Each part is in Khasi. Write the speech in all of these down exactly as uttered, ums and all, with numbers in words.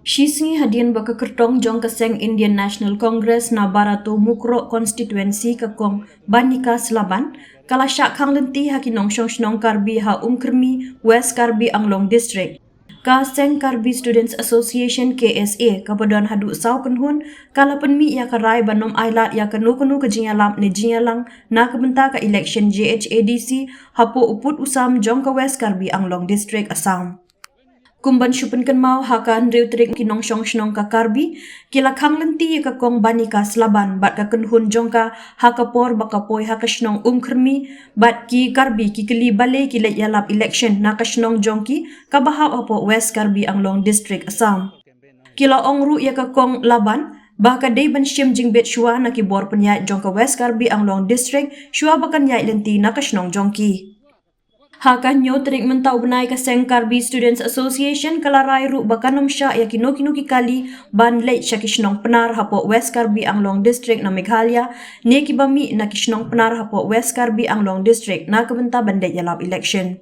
Shisngi hadien ba ka kyrtong jong ka seng Indian National Congress na Barato Mukroh Constituency ka Kong Banika Slaban ka la shah khang lynti ha ki nongshong shnong Karbi ha Umkyrmi, West Karbi Anglong District. Ka seng Karbi Students Association, K S A, kaba don haduh saw kynhun, ka la pynmih ïa ka rai ban ym ailad ïa kano kano ka jingïalap ne jingïalang na ka bynta ka election J H A D C hapoh u pud u sam jong ka West Karbi Anglong District, Assam. Kum ban shu pynkynmaw, ha ka hynriew tarik ki nongshong shnong ka Karbi ki la khang lynti ïa ka Kong Banika Slaban bad ka kynhun jong ka ha ka por ba ka poi ha ka shnong Umkyrmi, bad ki Karbi ki kylli balei ki leit ïalap election na ka shnong jong ki kaba hap hapoh West Karbi Anglong District, Assam. Ki la ong ruh ïa ka Kong Laban ba ka dei ban shim jingbit shuwa na ki bor pynïaid jong ka West Karbi Anglong District shuwa ba kan ïaid lynti na ka shnong jong ki. Ha ka hynñiew tarik mynta u bnai, ka seng Karbi Students Association ka la rai ruh ba kan ym shah ïa kino kino ki kali ban leit sha ki shnong Pnar hapoh West Karbi Anglong District na Meghalaya, ne kiba mih na ki shnong Pnar hapoh West Karbi Anglong District na ka bynta ban leit ïalap election.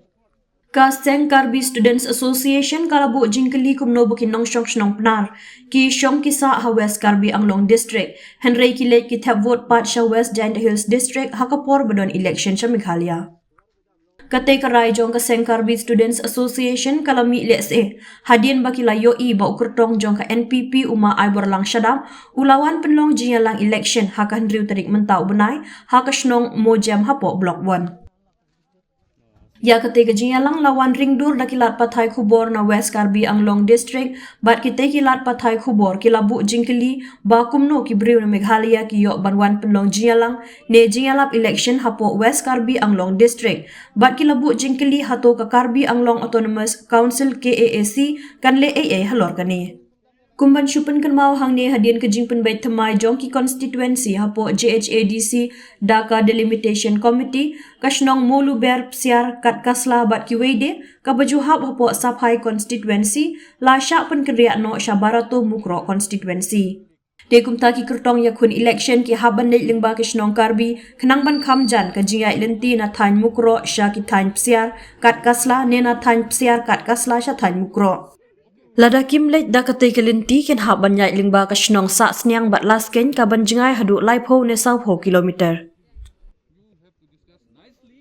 Ka seng Karbi Students Association ka la buh jingkylli kumno ba ki nongshong shnong Pnar ki shong ki sah ha West Karbi Anglong District, hynrei ki leit ki thep vote pat sha West Jaintia Hills District ha ka por ba don election sha Meghalaya. Katei ka rai jong ka seng Karbi Students Association ka la mih lehse hadien ba ki la ïohi ba u kyrtong jong ka N P P, u Ma Aiborlang Shadap, u la wan pynlong jingïalang election ha ka hynriew tarik mynta u bnai ha ka shnong Mojem hapoh Block One. Ïa katei ka jingïalang la wan ring dur da ki lad pathai khubor na West Karbi Anglong District, bad kitei ki lad pathai khubor ki la buh jingkylli ba kumno ki briew na Meghalaya ki ïoh ban wan pynlong jingïalang ne jingïalap election hapoh West Karbi Anglong District, bad ki la buh jingkylli hato ka Karbi Anglong Autonomous Council, K A A C, kan leh ei ei halor kane. Kum ban shu pynkynmaw hangne, hadien ka jingpynbeit thymmai jong ki constituency hapoh J H A D C da ka Delimitation Committee, ka shnong Moluber Psiar Katkasla bad kiwei de kaba ju hap hapoh Saphai Constituency la shah pynkynriah noh sha Barato Mukroh Constituency. Te kumta ki kyrtong ïakhun election ki hap ban leit lyngba ki shnong Karbi khnang ban kham jan ka jingïaid lynti na thaiñ Mukroh sha ki thaiñ Psiar Katkasla ne na thaiñ Psiar Katkasla sha thaiñ Mukroh. Lada kim leit da katei ka lynti, kin hap ban ïaid lyngba ka shnong Sahsniang bad Laskein, ka ban jngai haduh laiphew ne sawphew kilometer.